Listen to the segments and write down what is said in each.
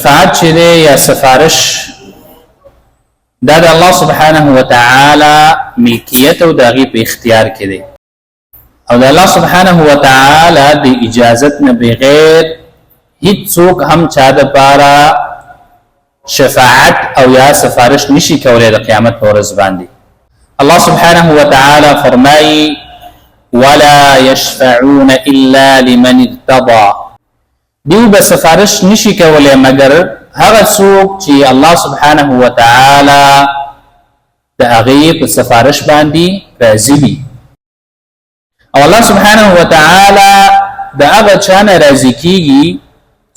شفاعت چې دی یا سفارش، دا د الله سبحانه وتعالی ملکیت او د هغې په اختیار کې دی، او د الله سبحانه وتعالی د اجازت نه بغیر هیڅوک هم چا د پاره شفاعت او یا سفارش نشي کولای د قیامت په ورځ باندې. الله سبحانه وتعالی فرمایي: ولا يشفعون الا لمن ارتضى. دوی به سفارش نشي کولای مګر هغه څوک چې الله سبحانه وتعالی د هغې په سفارش باندې راضي وي، او الله سبحانه وتعالی د هغه چا نه راضي کیږي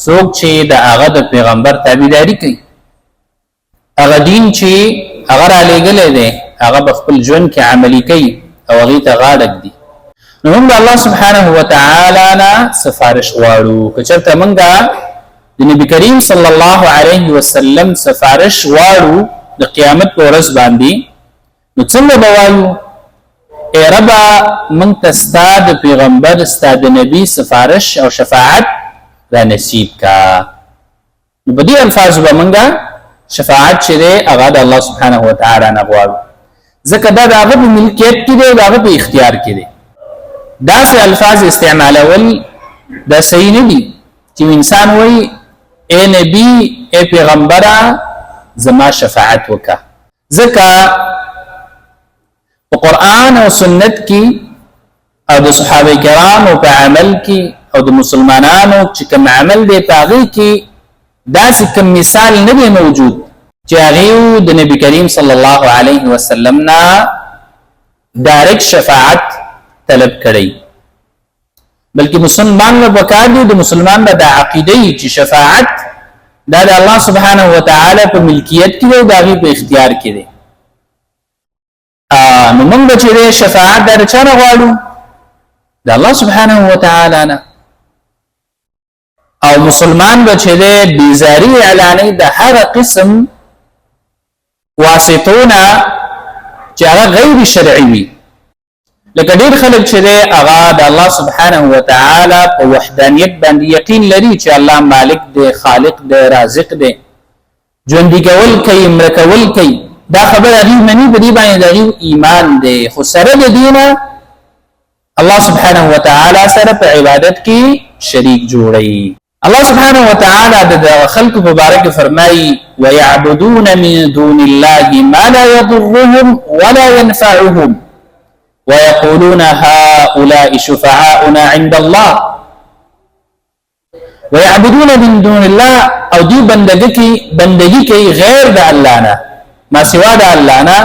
څوک چې د هغه د پیغمبر تابعداري کوي، هغه دین چې هغه رالیږلی دی هغه په خپل ژوند کې عملي کوي او هغې ته غاړه ږدي. نو موږ الله سبحانه وتعالی نه سفارش غواړو. که چېرته موږ د نبی کریم صلی الله علیه وسلم سفارش غواړو د قیامت په ورځ باندې، نو څنګه به وایو؟ ای ربه، موږ ته ستا د پیغمبر، ستا د نبی سفارش او شفاعت را نصیب کا. نو په دې الفاظو به موږ شفاعت چې دی هغه د الله سبحانه وتعالی نه غواړو، ځکه دا د هغه په ملکیت کې دی او د هغه په اختیار کې دی. داسې الفاظ استعمالول دا صحیح نه دي چې انسان وایي: ای نبی، ای پیغمبره، زما شفاعت وکړه، ځکه په قرآن او سنت کې او د صحابه کرامو په عمل کې او د مسلمانانو چې کوم عمل دی په هغې کې داسې کوم مثال نه دی موجود چې هغې د نبی کریم صلی الله علیه وسلم نه ډایرکټ شفاعت طلب کړی، بلکې مسلمان به پکار دی، د مسلمان به دا عقیده وي چې شفاعت دا د الله سبحانه وتعالی په ملکیت کې دی او د هغې په اختیار کې دی. نو موږ به چې دی شفاعت دا د چا نه غواړو؟ د الله سبحانه وتعالی نه. او مسلمان به چې دی بیزاری اعلانوي د هغه قسم واسطو نه چې هغه غیر شرعي وي. لکه ډېر خلک چې دی هغه د الله سبحانه وتعالی په وحدانیت باندې یقین لري چې الله مالک دی، خالق دی، رازق دی، ژوندي کول کوي، مړه کول کوي، دا خبره هغوی مني، په دې باندې د هغوی ایمان دی، خو سره د دې نه الله سبحانه وتعالی سره په عبادت کې شریک جوړوي. الله سبحانه وتعالی د دغه خلکو په باره کې فرمایي: ويعبدون من دون الله ما لا يضرهم ولا ينفعهم ويقولون هؤلاء شفعاؤنا عند الله. ويعبدون من دون الله، او دوی بندگی کوي غیر د الله نه، ما سوا د الله نه،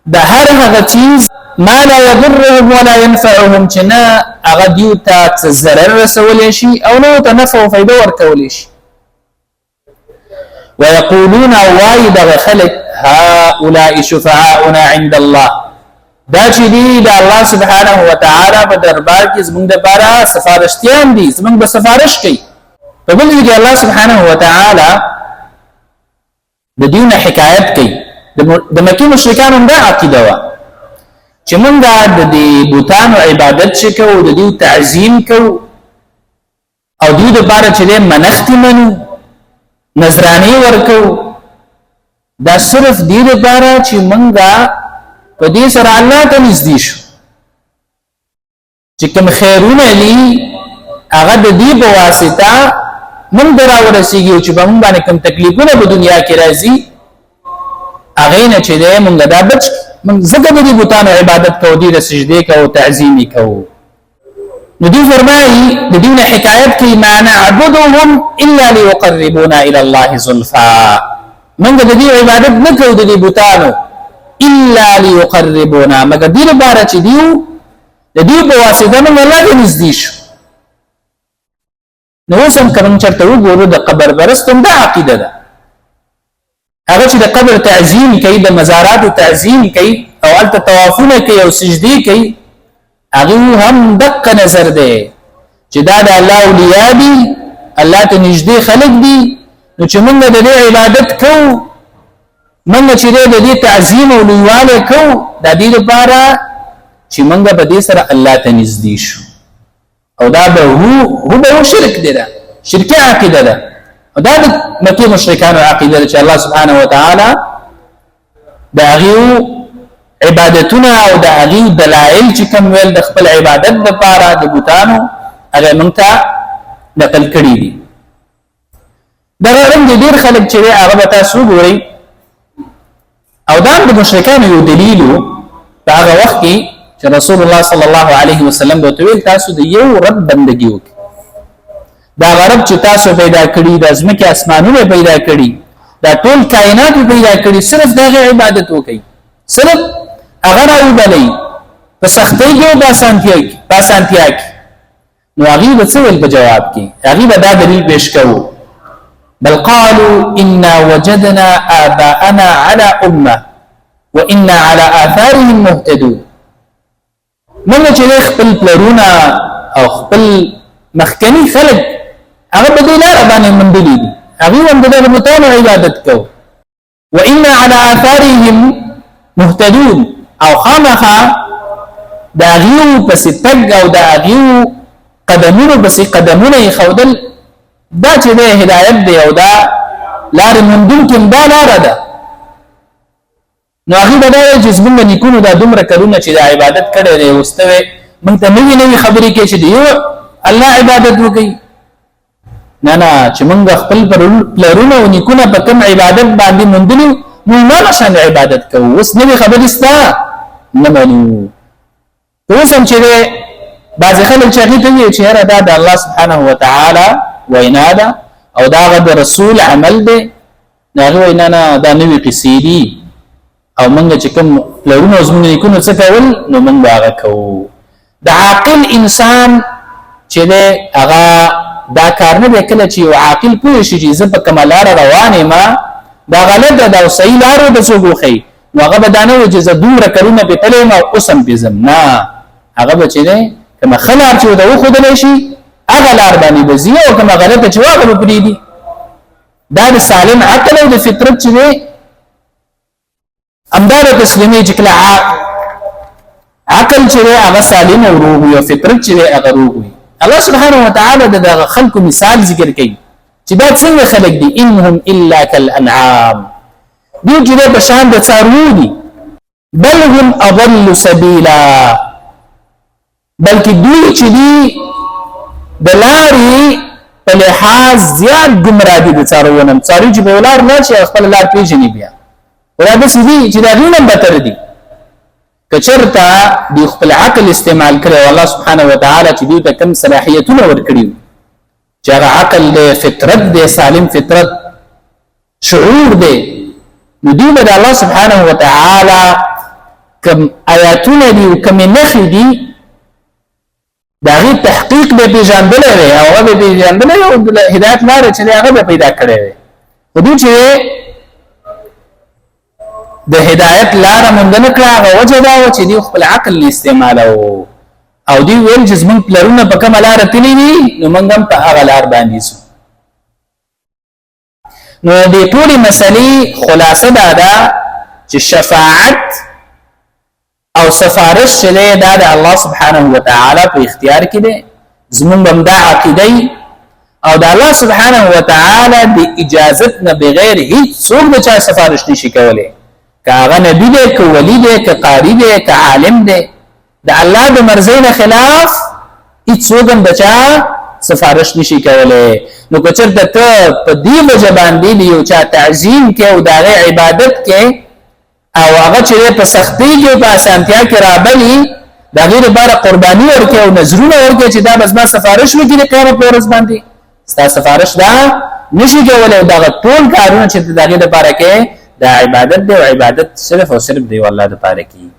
د هر هغه چیز، ما لا يضرهم ولا ينفعهم، چې نه هغه دیو ته څه ضرر رسولی شي او نه ورته نفع او فایده ورکولی شي. ويقولون، وایي دغه خلک، هؤلاء شفعاؤنا عند الله، دا چې دي د الله سبحانه وتعالی په دربار کې زمونږ دپاره سفارشتیان دي، زمونږ به سفارش کوي. په بل ځای کې الله سبحانه وتعالی د دوی نه حکایت کوي. د مکې مشرکانو هم دا عقیده وه چې مونږ د دې بوتانو عبادت چې کوو، د دوی تعظیم کوو او دوی دپاره چې دی منښتې منو، نذرانې ورکوو، دا صرف دې دپاره چې مونږ په دې سره الله ته نږدې شو، چې کوم خیرونه دي هغه د دې په واسطه مونږ ته راورسېږي، او چې په مونږ باندې کوم تکلیفونه په دنیا کې راځي هغې نه چې دی مونږ دا بچ، مونږ ځکه د دې بتانو عبادت کوو، دې ته سجدې کوو، تعظیم یې کوو. نو دوی فرمایي، د دوی نه حکایت کوي: ما نعبدهم الا ليقربونا الى الله زلفا. مونږ د دې عبادت نه کوو د دې بتانو الا ليقربونا، مګر دې لپاره چې دیو د دې په واسطه موږ الله ته نږدې شو. نو اوس هم که موږ چېرته وګورو د قبر پرست هم دا عقیده ده، هغه چې د قبر تعظیم کوي، د مزاراتو تعظیم کوي او هلته طوافونه کوي او سجدې کوي، هغوی هم دقه نظر دی چې دا د الله اولیاء دي، الله ته نږدې خلک دي، نو چې موږ د دې عبادت کوو، موږ چې دی د دې تعظیم او لویوالی کوو، د دې لپاره چې موږ په دې سره الله ته نږدې شو. او دا به هو هو به شرک دی، دا شرکي عقیده ده. او دا د مکې مشرکانو عقیده ده چې الله سبحانه وتعالی د هغې عبادتونه او د هغې دلایل چې کوم ویل د خپل عبادت دپاره د بتانو، هغه موږ ته نقل کړي دي. دغه رنګ ډېر خلک چې هغه به تاسو وګورئ، او دا د مشرکانو یو دلیل و په هغه وخت کې چې رسول الله صلی الله علیه وسلم به ویل تاسو د یو رب بندګي وکړئ، دا غرب چې تاسو پیدا کړي، د ځمکې اسمانونه پیدا کړي، دا ټول کائنات پیدا کړي، صرف دغه عبادت وکړئ، صرف هغه راوبلئ په سختۍ کې او په اسانتیا کې. نو هغوی به څه ویل په جواب کې؟ هغوی به دا دلیل پیش کوو، بل قالوا انا وجدنا آباءنا على امه وانا على آثارهم مهتدون. موږ چې خپل پلرونه او خپل مخکني خلک هغه په دې لاره باندې موندلي دي، هغوی هم د دغه بتانو عبادت کوو، وانا على آثارهم مهتدون، او خامخا د هغوی پسې تګ او د هغوی قدمونو پسې قدمونه ایښودل، دا چې دی هدایت دی او دا لارې موندونکي هم دا لاره ده. نو هغوی به دا ویل چې زموږ نیکونو دا دومره کلونه چې دا عبادت کړی دی، اوس ته وایې موږ ته نوې نوې خبرې کوې چې د یو الله عبادت وکړي. نه نه، چې موږ خپل پلرونه او نیکونه په کوم عبادت باندې موندلي، موږ هماغه شان عبادت کوو، اوس نوې خبرې ستا نه منو. اوس هم چې دی بعضې خلک چې هغوی ته وایي چې یاره دا د الله سبحانه وتعالی وینا ده او دا هغه د رسول عمل دی، نو هغوی وایي نه نه، دا نوې قصې دي او موږ چې کوم پلرونه او زموږ نیکونو څه کول نو موږ به هغه کوو. د عاقل انسان چې دی هغه دا کار نه دی. کله چې یو عاقل پوه شي چې زه په کومه لاره روان یم دا غلطه ده او صحیح لار ورته څوک وښیي، نو هغه به دا نه وایي چې زه دومره کلونه پرې تللی یم او اوس هم پرې ځم. نه، هغه به چې دی کومه ښه لار چې ورته وښودلی شي هغه لار باندې به ځي او کومه غلطه چې وه هغه به پرېږدي. دا د سالم عقل او د فطرت چې دی همدا د تسلیمي چې کله عقل چې دی هغه سالم او روغ وي او فطرت چې دی هغه روغ وي. الله سبحانه وتعالی د دغه خلکو مثال ذکر کوي چې دا څنګه خلک دي، انهم الا کالانعام، دوی چې دی په شان د څاروو دي، بل هم اضل سبیلا، بلکې دوی چې دي د لارې په لحاظ زیات ګمراه دي د څاروو نه. څاروي چې په لار نه شي خپله لار پېژني، بیا خو دا داسې دي چې د هغوی نه هم بتر دي. که چېرته دوی خپل عقل استعمال کړی او الله سبحانه وتعالی چې دوی ته کوم صلاحیتونه ورکړي چې هغه عقل دی، فطرت دی، سالم فطرت، شعور دی، نو دوی به د الله سبحانه وتعالی کوم آیاتونه دي او کومې نښې دي د هغې تحقیق به پېژندلی وی او هغه به پېژندلی وی او د هدایت لاره چې دی هغه به پیدا کړی وی. خو دوی چې د هدایت لاره موندنه کړه، هغه وجه دا وه چې دوی خپل عقل نه استعمالوو او دوی ویل چې زموږ پلرونه په کومه لاره تللي دي نو موږ هم په هغه لار باندې ځو. نو د ټولې مسلې خلاصه دا ده چې شفاعت او سفارش چې دی دا د الله سبحانه وتعالی په اختیار کې دی، زمونږ هم دا عقیده او د الله سبحانه وتعالی د اجازت نه بغیر هیڅ څوک د چا سفارش نشي کولی، که هغه نبي دی، که ولی دی، که قاري دی، که عالم دی، د الله د مرضۍ نه خلاف هیڅوک هم د چا سفارش نشي کولی. نو که چېرته ته په دې وجه باندې د یو چا تعظیم کې او د هغې عبادت کې او هغه چې په سختۍ کې او په اسانتیا کې رابلي د هغې لپاره قرباني ورکړي او نذرونه ورکړي چې دا به زما سفارش وکړي د قیامت په ورځ باندې، ستا سفارش دا نشي کولی. او دغه ټول کارونه چې د هغې لپاره کې دا عبادت دی او عبادت صرف او صرف د یو الله لپاره کېږي.